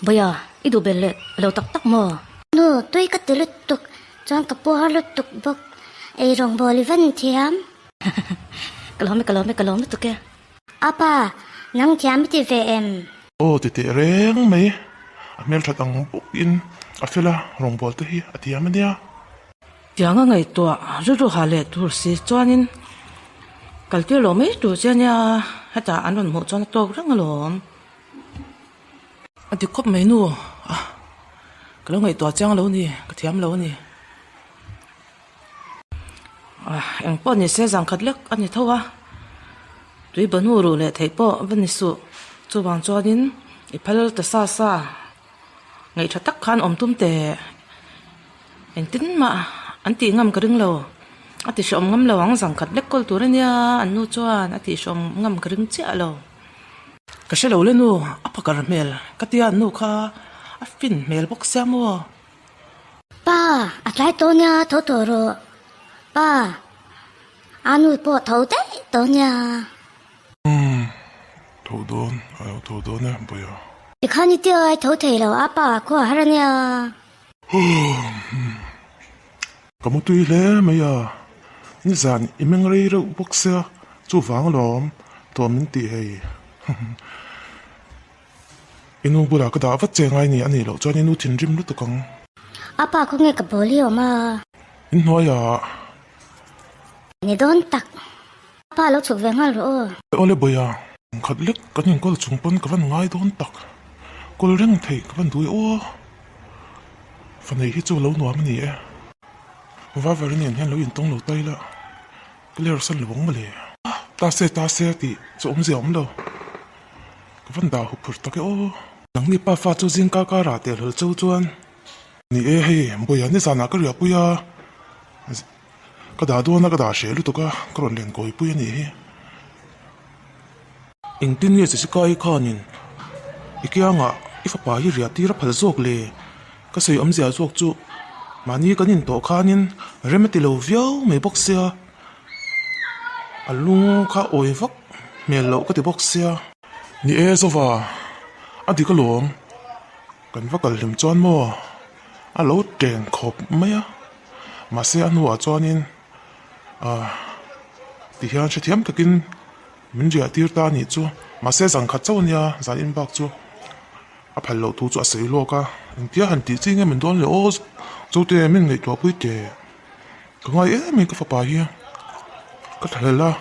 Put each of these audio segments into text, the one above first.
Bawia, i duh belh leh lo tak tak maw? Nu, tui ka ti lutuk, chuan ka puar lutuk bawk. Ei rawngbawl i van thiam. Ka lawm e, ka lawm e, ka lawm lutuk e. Apa, nang thiam i ti ve em? Aw ti teh reng mai, a hmelthat ang bawkin a fel a, rawngbawl te hi a thiam a nia. Tiang a ngaihtuah rilru ha leh tur si chuanin kal tir lo mai tur che ania hetah an rawn hmuh chuan a tawk reng alawm. A ti khawp mai nu a, ka lo ngaihtuah chiang lo ni, ka thiam lo a ni. Eng pawh ni se zan khat lek a ni tho a, tui bawhnu ruh leh theih pawh va ni suh. Chuvang chuanin i phal ta sa sa ngaih tha tak khan awm tum teh engtin mah an tih ngam ka ring lo. A ti hreawm ngam lo ang zan khat lek kawl tur a nia an nu chuan a tih hreawm ngam ka ring chiah lo. Ka hre lo le nu, a phakar hmel ka tia an nu kha a fin hmel bawk sia maw? Pa, a tlai tawh nia tho tawh rawh. Pa, a nu pawh tho daih tawh nia. Umm, tho dawn, a lo tho dawn e, Bawia. Tikhan i tia i tho thei lo, a pa khua har a nia. Umm, ka mu tui hle mai a, nizan i meng rei reuh bawk sia, chuvang alawm tawh min tih hei. I nu bulah ka dah vat che ngai ni a nih loh chuan i nu thinrim lutuk ang. A pa khawnge ka bawl hi awm a. In hnuaiah. Ni dawn tak. A pa lo chhuk ve nghal rawh aw. Awle Bawia, khat lek kan inkawl chung pawn ka van ngai dawn tak. Kawl reng theih ka van duai aw. Fanei hi chu lo nuam a ni e. Vavari nen hian lo intawng lo ta ila. Ka ler san lo ang mawle. Ta se ta se tih chu awmzia a awm lo. Ka van dah hup phur tak e aw. Nangni pa fa chu zing kar karah teh hlawl cheu chuan. Ni e hei Bawia nizanah ka riahpui a, ka dah dawn a ka dah hreh lutuk a, ka rawn len kawipui a nih hi. Engtin nge Jessica i khanin i kiangah i fapa hi riah tir a phal zawk le? Ka sawi awmzia zawk chu mahni kan intawh khanin rem a ti lo viau mai bawk sia, a lung kha awi vak hmel loh ka ti bawk sia. Ni e Zova, a dik alawm, kan va kal hlim chuan maw a lo teng khawp mai a, mahse a hnuah chuanin ah tihian hrethiam takin min riah tir ta a nih chu, mahse zan khat chauh a nia zan in bak chu. A phal loh thu chu a sawi lawk a, engtia han tih chi nge min dawn le aw Zote min ngaihtuah pui teh, ka ngai em em ka fapa hi ka thlahlel a,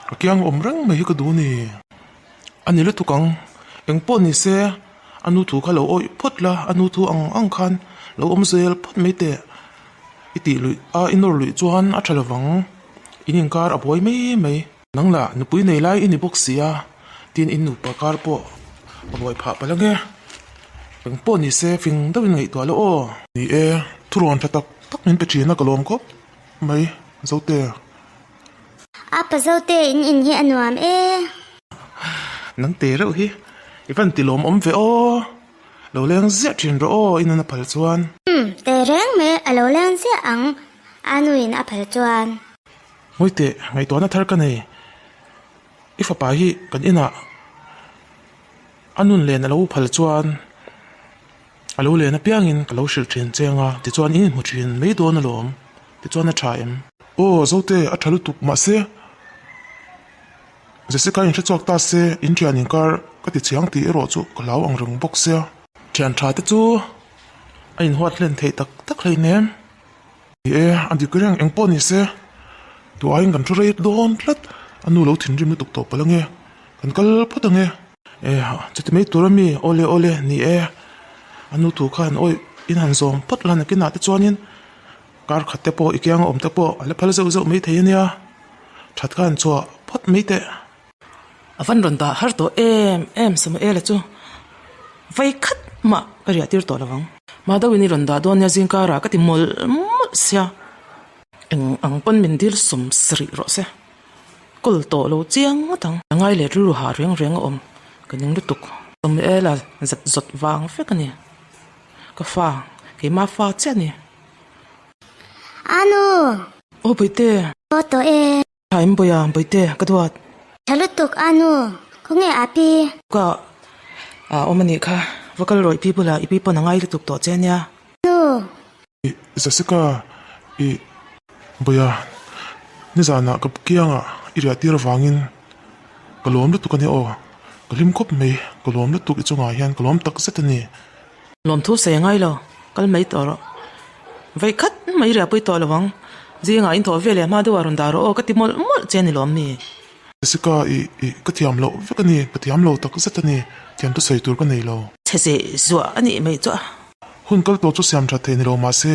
ka kiang awm reng mai hi ka duh a ni. A ni lutuk ang, eng pawh ni se a nu thu kha lo awih phawt la, a nu thu ang ang khan lo awm zel phawt mai teh, i tih luih a i nawr luih chuan a tha lovang, in inkar a buai mai mai. Nang lah nupui nei lai i ni bawk si a, tin in nupa kar pawh a buai phah palh ange. Eng pawh ni se fing deuhin ngaihtuah lo aw. Ni e, thurawn tha tak tak min pe thin a ka lawm khawp mai Zote. Apa Zote in in hi a nuam e. Nang te reuh hi i van ti lawm awm ve aw. Lo leng ziah thin rawh aw i nun a phal chuan. Umm, te reng mai a lo leng ziah ang a nuin a phal chuan. Ngawi teh, ngaihtuahna thar ka nei. I fapa hi kan inah a nun len a lo phal chuan a lo len apiangin ka lo hrilh thin che anga tichuan in inhmu thin mai dawn alawm tichuan a tha em? Aw Zote, a tha lutuk mahse Jessica in hre chhuak ta se in thian inkar ka ti chiang tih erawh chu ka hlau ang reng bawk sia. Thian tha te chu a inhuat hlen theih tak tak hleinem. Ni e, a dik reng eng pawh ni se, tu aiin kan thu rei dawn tlat, a nu lo thinrim lutuk tawh palh ange, kan kal phawt ange. E, chuti mai tur ami, awle awle, ni e, a nu thu khan awi in han zawm phawt la nakinah te chuanin kar khat te pawh i kianga awm te pawh a la phal zeuh zeuh mai thei ania, that khan chhuah phawt mai teh. A van rawn dah har tawh em em Samuela chu vai khat mah ka riah tir tawh lo ang. Madawin i rawn dah dawn nia zingkarah ka ti mawlh mawlh sia. Eng ang pawn min dil sawm sarih rawh se. Kawl tawh lo chiang ngawt ang. A ngai leh rilru hah reng reng a awm ka ning lutuk. Samuela zat zawt vang vek a ni. Ka fa, keimah fa chiah a ni. Anu! Aw Bawihte! Aw tawh e. Thaim Bawia, Bawihte, ka duat. Tha lutuk a nu, khawnge a pi? Ka a awm a nih kha. Va kal rawh i pi bulah i pi pawn a ngai lutuk tawh che ania. Nu. I Jessica i Bawia nizanah ka kiangah i riah tir avangin ka lawm lutuk ania aw. Ka hlim khawp mai, ka lawm lutuk i chungah hian ka lawm tak zet a ni. Lawmthu sawi a ngai lo, kal mai tawh rawh. Vawi khat mai riahpui tawh lo ang, zingah in thawh ve leh hma deuh ah rawn dah rawh aw ka ti mawlh mawlh che a ni lawm mi? Jessica i i ka thiam loh vek a ni, ka thiam lo tak zet a ni, thiam chu sawi tur ka nei lo. Chhe zeh zuah a nih mai chu a. Hun kal tawh chu siam that thei ni lo mahse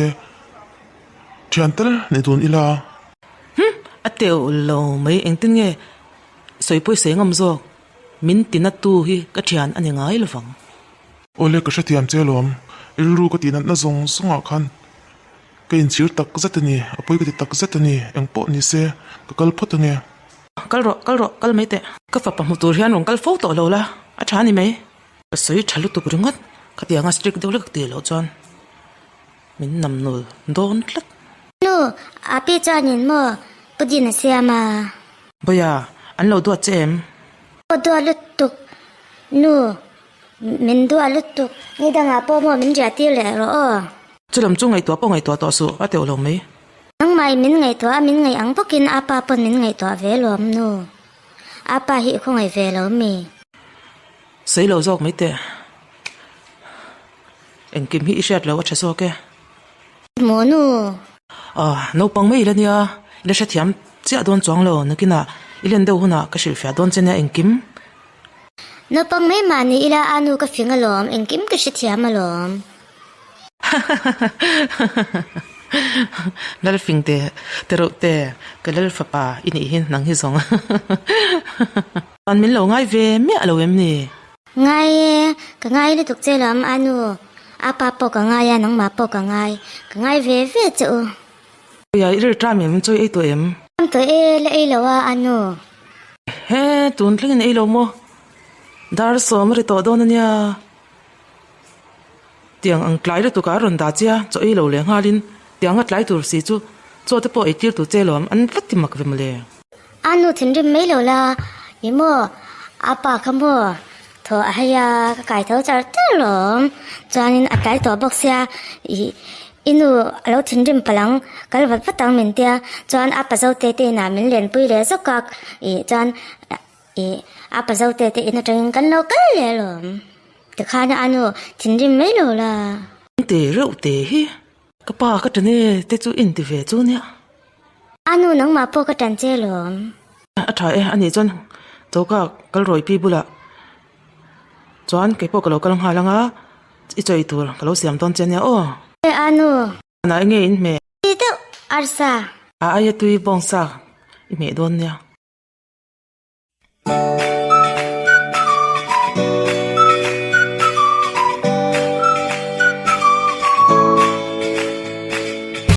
thian tel ni dun ila. Hum! A teuh lo mai engtin nge sawi pawi sawi ngam zawk min tina tu hi ka thian a ni ngai lovang. Awle ka hrethiam che alawm, i rilru ka tihnatna zawng zawngah khan ka inchhir tak zet a ni, a pawi ka ti tak zet a ni, engpawh ni se ka kal phawt ange. Kal rawh, kal rawh, kal mai teh. Ka fapa hmu tur hian rawn kal fo tawh lo la, a tha ni mai. Ka sawi tha lutuk ringawt, khatianga strict deuh lek tih loh chuan min nam nul dawn tlat. Nu, Api chuanin maw Pudin a siam a? Bawia, an lo duat che em? Aw duat lutuk, nu. Min duah lutuk, ni dangah pawh maw min riah tir leh rawh aw. Chulam chu ngaihtuah pawh ngaihtuah tawh suh, a teuh lo mai. Nangmah in min ngaihtuah a, min ngaih ang bawkin a pa pawn min ngaihtuah ve lawm nu. A pa hi i khawngaih ve lo mi? Sawi lo zawk mai teh. Engkim hi i hriat lo a tha zawk e. Maw nu? Aw, naupang mai ila nia, i la hrethiam chiah dawn chuang lo, nakinah i len deuh hunah ka hrilhfiah dawn che nia engkim. Naupang mai mah ni ila a nu ka fing alawm, engkim ka hrethiam alawm. Lal fing te te reuh te, ka lal fapa i nih hi nang hi zawng. An min lo ngai ve miah lo em ni? Ngai e, ka ngai lutuk che lawm a nu, a pa pawh ka ngai a, nangmah pawh ka ngai, ka ngai ve ve che u. Ia i rilṭam em, chawi ei tawh em? Ṭam tawh e, la ei lo a a nu. He, tun thlengin ei lo maw? Dar sawm a ri tawh dawn a nia. Tiang ang tlai lutuk a rawn dah che a, chaw ei lo leh nghalin tiang a tlai tur si chu chaw te pawh ei tir tur che lawm, an va ti mak ve mawle. A nu thinrim mai lo la, i maw? A pa kha maw? Thaw a hei a, ka kai tho char char lawm. Chuanin a tlai tawh bawk sia, ih i nu a lo thinrim palh ang, kal vat vat ang min tia. Chuan a pazo te te inah min lenpui leh zawk a, ih chuan ih a pazo te te in atangin kan lo kal leh alawm. Tikhan a nu thinrim mai lo la. Te reuh te hi ka pa ka ṭan e te chu inti ve chu nia. A nu nangmah pawh ka ṭan che lawm. A ṭha e, ani chuan choka kal rawi pi bulah chuan kei pawh ka lo kal nghal ang a, i chawi tur ka lo siam dawn che ania aw. E a nu. Nai nge in hmeh? Tui deuh arsa. A aia tui bawngsa i hmeh dawn nia.